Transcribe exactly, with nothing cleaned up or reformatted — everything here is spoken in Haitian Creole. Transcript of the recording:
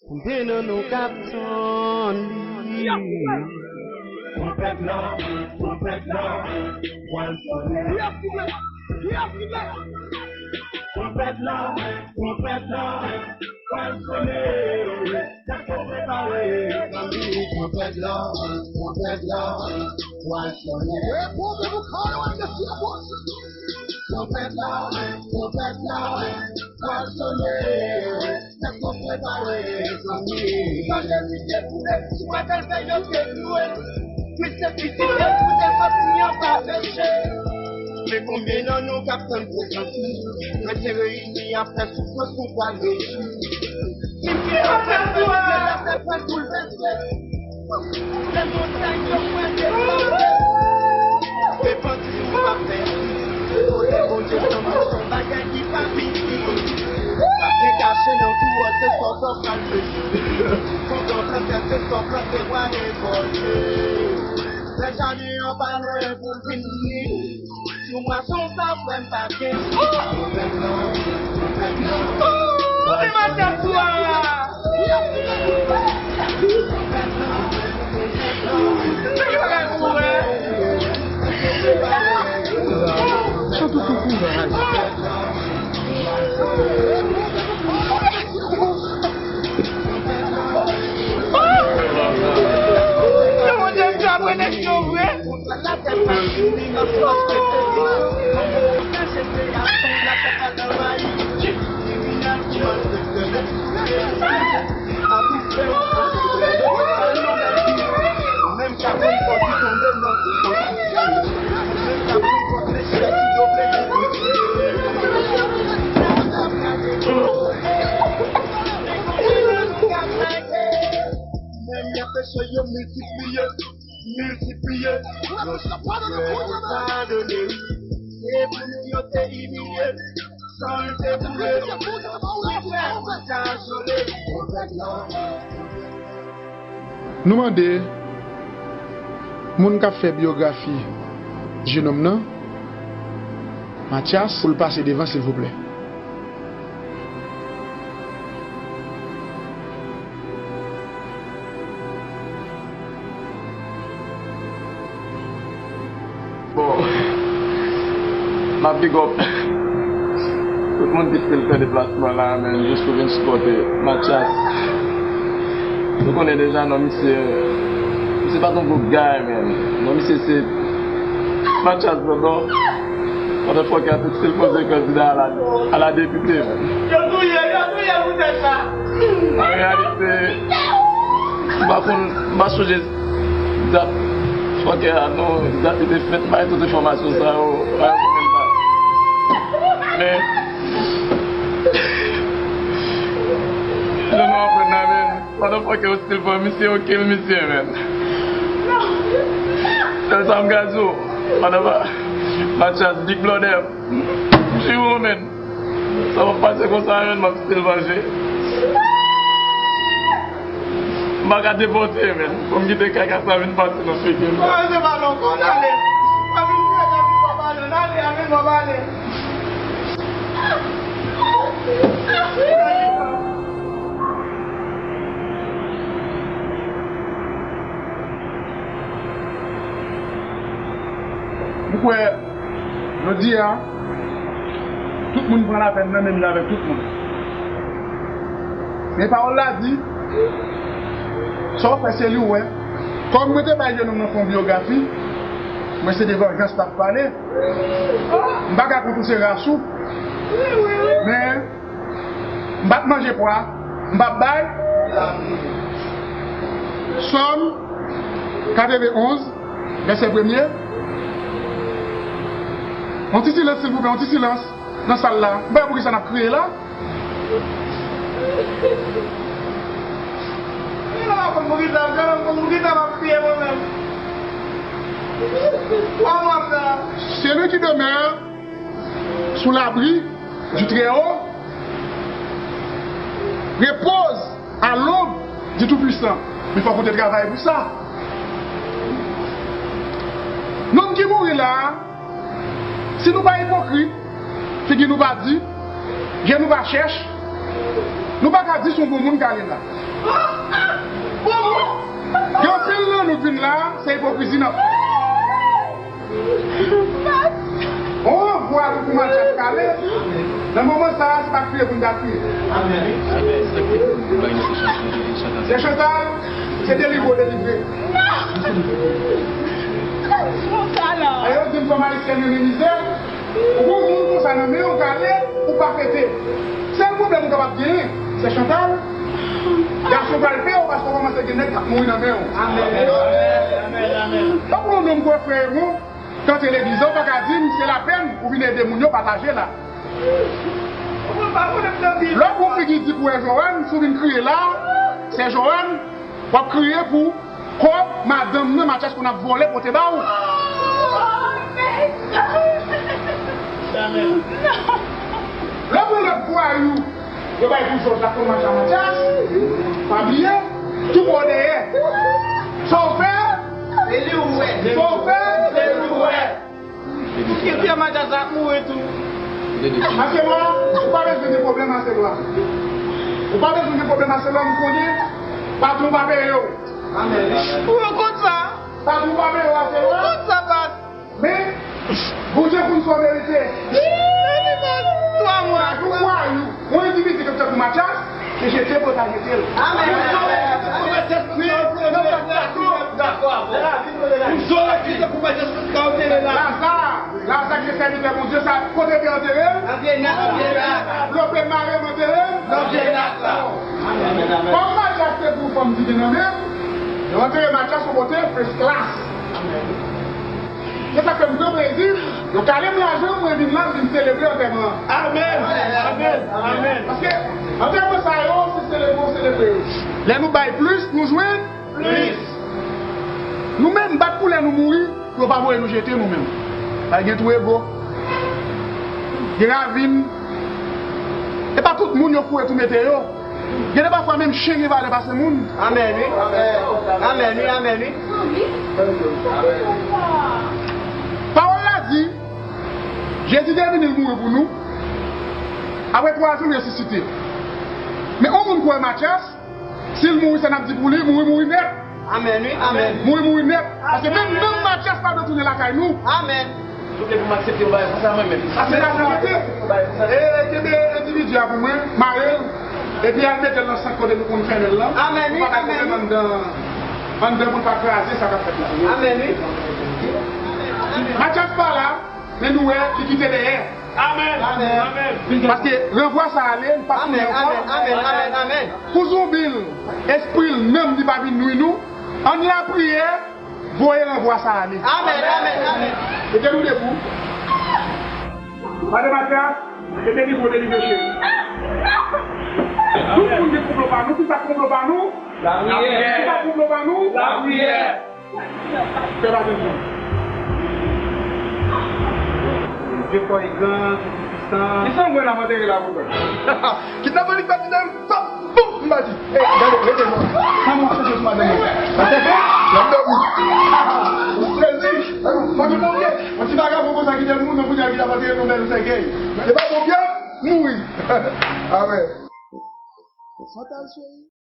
Konbyen nan nou k ap tann li? Twonpèt la, twonpèt la, pral sonnen. Twonpèt la, twonpèt la, pral sonnen. Tèt yo prepare, zanmi. Twonpèt la, twonpèt la, pral sonnen. Twonpèt la, twonpèt la, pral sonnen. Tèt yo prepare, zanmi. Sa Jezi te pwouve, si w pa t al fè yo te louwe. Plis se piti ke pou defwa, si an pa peche. Men konbyen nan nou k ap tann prezans li? Mwen te reyini apre soufrans nou pral rejwi. Limyè an fè fè, latè pral boulvèse. Lè montay yo pral deplase. Repanti ou pa pèdi. Kote Bondye tankou se yon bagay ki pa piti. Pa gen kache nan kou an, se sòt ou pral peze. Kontan plante, se sòt plante, w a rekòlte. Lè jaden an pa lwen pou l vin li. Sou mwason sa, frè m, pa gen. Oh, men matyas ou a! Se ki bagay pou wè? Chante tou kouraj. Yo, Bondye, m ap remet yo vre. Men y ap peche yo miltipliye, miltipliye. Yo chak lè yo padone, wi. Se pou nou yo te imilye, san l te boule. Sa fè pou ta jole. Nou mande moun k ap fè biyografi jenòm nan, Mathias, pou l pase devan, silvouplè. Bon, m ap big up tout moun ki still fè deplasman la, man, jis pou vin sipòte Mathias. Nou konnen deja non misye, misye pa t yon good guy, man. Non misye se Mathias Blanc. Motherfucker, te still poze kandida a la, a la depite, man. Yo touye, yo touye pou tèt la. An reyalite, m pa konn, m pa sonje dat fucker a non, dat li te fèt, bay tout enfòmasyon sa yo, bay yo konbyen dat. Men, jan nou aprann la, men, Motherfucker, yo still pran misye, yo kill misye, man. Sèl sa m ka di w, motherfucker, Mathias, big bloodè, m jwi w, man. Sa p ap pase konsa, man, m ap still vanje. M pa ka depòte, man. Fò m kite kaka sa vin pase nan figi m. Kòmanse pa non, kòmanse ale. Pa vin fè, pa vin fè pale, ale, ale, pa pale. M kwè, jodi a, tout moun pran lapèn nan menm jan avèk tout moun. Men pawòl la di, sa w fè se li w wè. Kòm mwen te bay jenòm nan fè yon biyografi, mwen se de vanjans l ap pale. M pa ka kont ou se ras ou. Men, m pa t manje pwa, m p ap bay. Sòm katrevenn onz, vèsè premye. Yon ti silans, silvouplè, yon ti silans nan sal la. M pa wè poukisa n ap kriye la. Mwen pa konn poukisa, mwen pa konn poukisa m ap kriye mwen menm. Kòman sa? Celui qui demeure sous l'abri du Très-Haut repose à l'ombre du Tout-Puissant. Men fòk ou te travay pou sa. Nonm ki mouri la a, si nou pa ipokrit, figi nou pa di, je nou pa chèch, Nou pa ka di se yon bon moun k ale la. Gen anpil nan nou k vin la, se ipokrizi n ap fè. On vwa tou pou Matyas k ale. Nan moman sa a, se pa kriye pou n ta kriye. Se Chantal, se delivre w delivre. Ayo di m fanm ayisyèn yo nan mizè. Ou gon moun konsa nan men w, ou gade, ou pa fete. Sèl pwoblèm ou kapab genyen, se Chantal. Gason pral pè w paske w kòmanse gen nèg k ap mouri nan men w. Amèn. Amèn. Amèn. Tankou yon nonm kwè frè w, kante legliz la, ou pa ka di m se lapèn ou vin ede moun yo pataje la. Lè w gon figi di pou wè Joanne, si w vin kriye la, se Joanne, w ap kriye pou kòb madanm nan Matyas konn ap vòlè pote ba w. Lè gon lòt vwayou yo bay pou zòt la konn mache a Matyas, pa bliye, tou bò dèyè. Sa w fè, se li w wè. Sa w fè, se li w wè. Ou ki fè Matyas ap mouri tou. Aselwa, ou pa bezwen gen pwoblèm Aselwa. Ou pa bezwen gen pwoblèm Aselwa, m konnen patwon pa peye w. Amèn. Ou konn sa? Patwon pa peye w Aselwa. Ou konn sa, pas? Men, Bondye konn sa w merite. Twa mwa. Yon vwayou, yon endividi k ap tankou Matyas, se jete pou ta jete l. Amèn. Yon zòrèy ki tankou Matyas konn sa w te la. Laza, Laza ki te sèvitè Bondye sa, kote te antere l? Nan vye nak, vye nak. Lòt pe mare m antere l? Nan vye nak la. Kòm Matyas te pou fanm ki te nan men, yo antere Matyas yon kote first class. Se sa k fè m gran plezi, yo kale m lajan, mwen vin la, m vin selebre antèman an. Amèn. Amèn. Amèn. Paske antèman sa yo, se selebre, selebre yo. Lè nou bay plis, nou jwenn plis. Nou menm, bat pou lè nou mouri, pou yo pa voye nou jete nou menm. Paske gen twou ego. Gen ravin. E pa tout moun yo foure tou mete yo. Gen de pafwa menm chen gen valè pase moun. Amèn, wi. Amèn, wi, amèn, wi. Pawòl la di, Jezi te vini, l mouri pou nou. Apre twa jou, l resisite. Men yon moun kwè Matyas, si l mouri, sa n ap di pou li, mouri, mouri nèt. Amèn, wi, amèn. Mouri, mouri nèt. Paske menm, menm Matyas pa dwe tounen lakay nou. Amèn. Tout moun aksepte yon bagay konsa, mwen menm. Aksepte yon bagay konsa. E, kenbe endividi a pou mwen, mare l, epi al mete l nan sant kote nou konn fèmen l lan. Amèn, wi, amèn. Pou pa gen pwoblèm anndan, anndan pou l pa kraze sa k ap fèt la. Amèn, wi. Matyas pa la, men nou wè, li kite dèyè. Amèn. Amèn. Amèn. Paske ranvwa sa ale, li p ap tounen ankò. Amèn, amèn, amèn, amèn, amèn. Pou zonbi l, espri l, nanm li pa vin nwi nou, ann lapriyè, voye ranvwa sa ale. Amèn, amèn, amèn. Mete nou debou. Madan Matyas, se delivre w delivre cheri. Tout moun ki konplo pa nou, ki pa konplo pa nou. Lapriyè. Ki pa konplo pa nou. Lapriyè. Fè pa gen moun. Vye kò e gran, tout pwisan. Ki san mwen ap antere la pou mwen? Kidnapè li fè kidnapè. Sa bon m pa di. Ey, gade, rete non. Sa mwen ap chèche sou madanm mwen. Sa se bon? L ap dòmi. Ou sezi. Fò gen ponpye. Yon ti vagabon konsa ki te moun nan kounye a ki t ap antere yon bèl sèkèy. Se pa ponpye, mouri. Amèn.